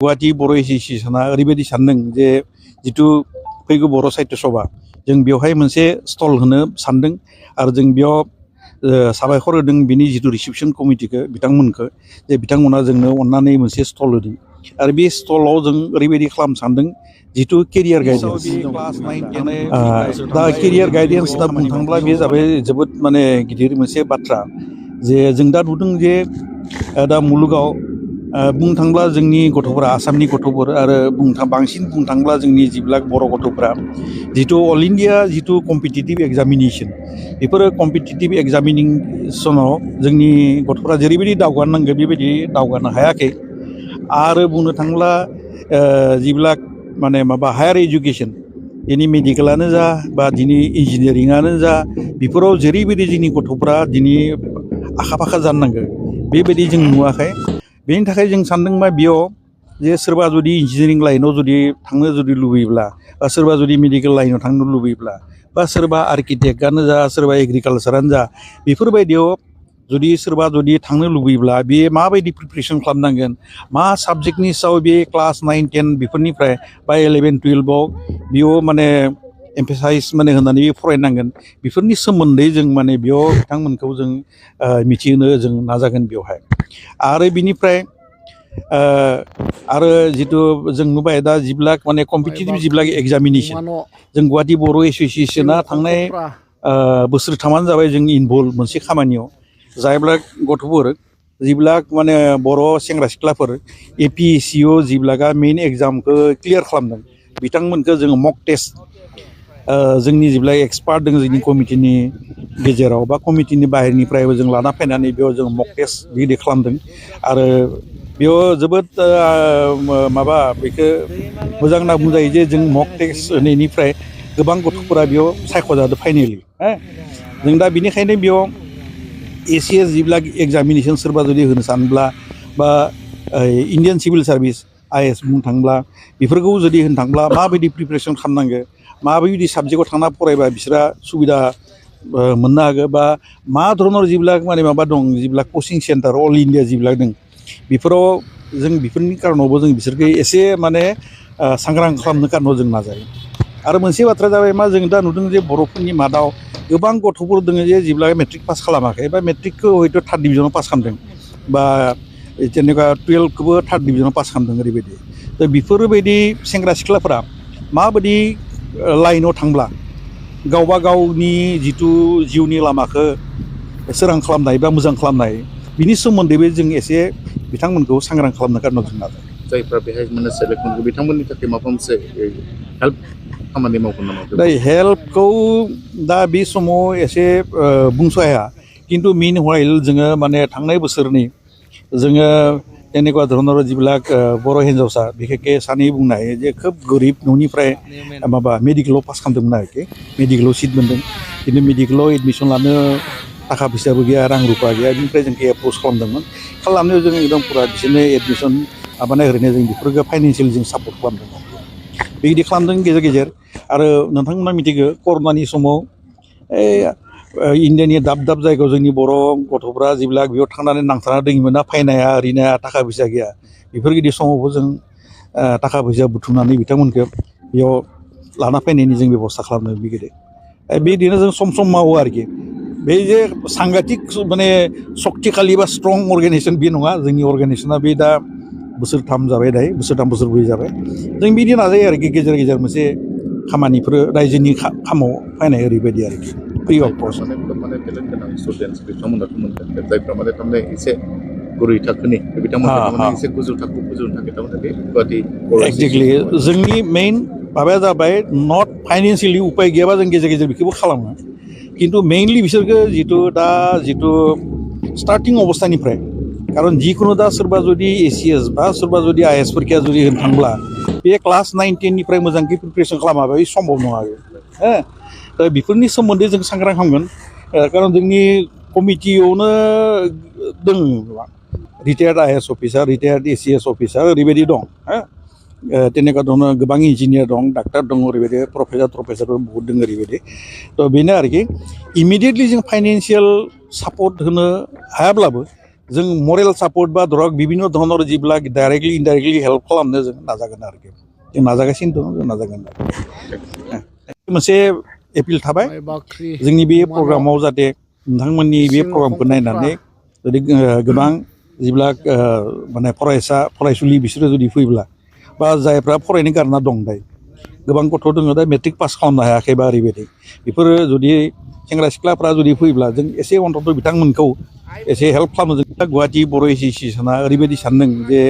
गुवाहाटी बर' एस'सियेसना ओरैबायदि सानदों जे जिथु फैगौ बर' साहित्य सभा जों बेवहाय मोनसे स्टल होनो सानदों आरो जों बेयाव साबायखर होदों बिनि जिथु रिसेपसन कमिटिखौ बिथांमोनखौ जे बिथांमोना जोंनो अननानै मोनसे स्टल होदों आरो बे स्टलाव जों ओरैबायदि खालामनो सानदों जिथु केरियार गाइडेन्स दा केरियार गाइडेन्स होनना बुंनो थाङोब्ला बे जाबाय जोबोद माने गिदिर मोनसे बाथ्रा जे जों दा नुदों जे दा मुलुगाव बुंनो थाङोब्ला जोंनि गथ'फोरा आसामनि गथ'फोर आरो बांसिन बुंनो थाङोब्ला जोंनि जिब्लाक बर' गथ'फोरा जिथु अल इन्डिया जिथु कम्पिटिटिभ एग्जामिनेसन बेफोरो कम्पिटिटिभ एग्जामिनेसनाव जोंनि गथ'फोरा जेरैबायदि दावगानो नांगौ बेबायदि दावगानो हायाखै आरो बुंनो थाङोब्ला जिब्लाक माने हायार एजुकेसन दिनै मेडिकेलानो जा बा दिनै इन्जिनियारिङानो जा बेफोराव जेरैबायदि जोंनि गथ'फोरा दिनै आखा फाखा जानो नांगौ बेबायदि जों नुवाखै बेनि थाखाय जों सानदों मा बेयाव जे सोरबा जुदि इन्जिनियारिं लाइनाव जुदि थांनो जुदि लुबैयोब्ला बा सोरबा जुदि मेडिकेल लाइनाव थांनो लुबैयोब्ला बा सोरबा आर्किटेक्टआनो जा सोरबा एग्रिकालसारानो जा बेफोरबायदियाव जुदि सोरबा जुदि थांनो लुबैयोब्ला बे माबायदि प्रिपारेसन खालामनांगोन मा साबजेक्टनि सायाव बे क्लास 9, 10 बेफोरनिफ्राय बा 11, 12आव बेयाव माने एम्फेसाइज माने होनानै फरायनांगोन बेफोरनि सोमोन्दै जों माने बेयाव बिथांमोनखौ जों मिथिहोनो जों नाजागोन बेवहाय आरो बिनिफ्राय आरो जिथु जों नुबाय दा जिब्लाक माने कम्पिटिटिभ जिब्लाक एग्जामिनेसन जों गुवाहाटी बर' एस'सियेसना थांनाय बोसोरथामानो जाबाय जों इनभल्भ मोनसे खामानियाव जायब्लाक गथ'फोर जिब्लाक माने बर' सेंग्रा सिख्लाफोर APSCयाव जिब्लाका मेइन एग्जामखौ क्लियार खालामदों बिथांमोनखौ जोङो मक टेस्ट जोंनि जेब्ला एक्सपार्ट दङ जोंनि कमिटिनि गेजेराव बा कमिटिनि बाहेरनिफ्रायबो जों लाना फैनानै बेयाव जों मक टेस्ट बिदि खालामदों आरो बेयाव जोबोद बेखौ मोजां होनना बुंजायो जे जों मक टेस्ट होनायनिफ्राय गोबां गथ'फोरा बेयाव सायख'जादों फाइनेलि जों दा बेनिखायनो बेयाव ACS जिब्लाक एग्जामिनेसन सोरबा जुदि होनो सानब्ला बा इन्डियान सिभिल सार्भिस IAS बुंनो थाङोब्ला बेफोरखौ जुदि होनो थाङोब्ला माबायदि प्रिपारेसन खालामनांगौ माबायदि साबजेक्टआव थांना फरायबा बिसोरा सुबिदा मोननो हागौ बा मा धरনের जिब्लाक माने दं जिब्लाक कचिं सेन्टार अल इन्डिया जिब्लाक दं बेफोराव जों बेफोरनि कारनावबो जों बिसोरखौ एसे माने सांग्रां खालामनो कारनाव जों नाजायो आरो मोनसे बाथ्रा जाबाय मा जों दा नुदों जे बर'फोरनि मादाव गोबां गथ'फोर दङ जे जेब्ला मेट्रिक पास खालामाखै बा मेट्रिकखौ हयथ' 3rd डिभिजनाव पास खालामदों बा जेनेबा 12खौबो 3rd डिभिजनाव पास खालामदों ओरैबायदि दा बेफोरबायदि सेंग्रा सिख्लाफोरा माबायदि लाइनाव थांब्ला गावबा गावनि जिथु जिउनि लामाखौ सोरां खालामनाय बा मोजां खालामनाय बिनि सोमोन्दैबो जों एसे बिथांमोनखौ सांग्रां खालामनो कारनाव जों नाजायो जायफ्रा बेहाय मोननो सेलेक्ट मोनगोन बिथांमोननि थाखाय माबा मोनसे हेल्प खामानि मावगोन नामा दा हेल्पखौ दा बे समाव एसे बुंस' हाया खिन्थु मिन वाइल जोङो माने थांनाय बोसोरनि जोङो তেনেকুৱা धरনের जिब्लाक बर' हिन्जावसा बिखेखके सानै बुंनो हायो जे खोब गोरिब न'निफ्राय मेडिकेलाव पास खालामदोंमोन आरोखि मेडिकेलाव सिट मोन्दों खिन्थु मेडिकेलाव एडमिसन लानो थाखा फैसाबो गैया रां रुफा गैया बिनिफ्राय जोंखौ एप्रच खालामदोंमोन खालामनायाव जों एकदम पुरा बिसोरनो एडमिसन ओरैनो जों बेफोरखौ फाइनान्सियेल जों सापर्ट खालामदों बेबायदि खालामदों गेजेर गेजेर आरो नोंथांमोना मिथिगौ कर'नानि समाव इन्डियानि दाब दाब जायगायाव जोंनि बर' गथ'फ्रा जेब्ला बेयाव थांनानै नांथाना दङमोन ना फैनाया ओरैनो थाखा फैसा गैया बेफोरबायदि समावबो जों थाखा फैसा बुथुमनानै बिथांमोनखौ बेयाव लाना फैनायनि जों बेब'स्था खालामदों बेबायदिनो जों सम सम मावो आरोखि बे जे सांघातिक माने सक्तिखालि बा स्ट्रं अर्गेनाइजेसन बे नङा जोंनि अर्गेनाइजेसना बे दा बोसोरथाम जाबाय दायो बोसोरथाम बोसोरब्रै जाबाय जों बिदि नाजायो आरोखि गेजेर गेजेर मोनसे खामानिफोर रायजोनि खामाव फैनाय ओरैबायदि आरोखि फ्रि अफ कस्ट माने टेलेन्ट गोनां स्टुडेन्टस बिथांमोनाथ' मोनगोन जायफ्रा माने थारमाने एसे गुरै थाखोनि बिथांमोनखौ एसे गोजौ थाखोआव फोजौनो थाखाय थारमाने बे गुवाहाटी एक्जेक्टलि जोंनि मेइन माबाया जाबाय नट फाइनान्सियेलि उपाय गैयाबा जों गेजेर गेजेर बेखौबो खालामो खिन्थु मेइनलि बिसोरखौ जिथु स्टार्टिं अबस्थानिफ्राय कारन जिखुनु दा सोरबा जुदि ACS बा सोरबा जुदि IAS फोरखिया जुदि होनो थांब्ला बे क्लास 9, 10निफ्राय मोजाङै प्रिपारेसन खालामाबा बे सम्भब नङा दा बेफोरनि सोमोन्दै जों सांग्रां खालामगोन कारन जोंनि कमिटियावनो दङ रिटायार्ड IAS अफिसार रिटायार्ड ACS अफिसार ओरैबायदि दं তেনেকুৱা ধৰণৰ गोबां इन्जिनियार दं डाक्टार दं ओरैबायदि प्रफेसारबो बहुत दङ ओरैबायदि थ' बेनो आरोखि इमिडियेटलि जों फाइनान्सियेल सापर्ट होनो हायाब्लाबो जों मरेल सापर्ट बा धरक बिभिन्न धৰণৰ যিবিলাক डाइरेक्टलि इनडाइरेक्टलि हेल्प खालामनो जों नाजागोन आरोखि जों नाजागासिनो दं जों नाजागोन मोनसे एपिल थाबाय जोंनि बे प्रग्रामाव जाहाथे नोंथांमोननि बे प्रग्रामखौ नायनानै जुदि गोबां जिবিলাক माने फरायसा फरायसुलि बिसोरो जुदि फैब्ला बा जायफ्रा फरायनो गारना दं दायो गोबां गथ' दङ दा मेट्रिक पास खालामनो हायाखैबा ओरैबायदि बेफोरो जुदि सेंग्रा सिख्लाफ्रा जुदि फैब्ला जों एसे अन्तत बिथांमोनखौ एसे हेल्प खालामनो जों गुवाहाटि बर' एस'सियेसना ओरैबायदि सानदों जे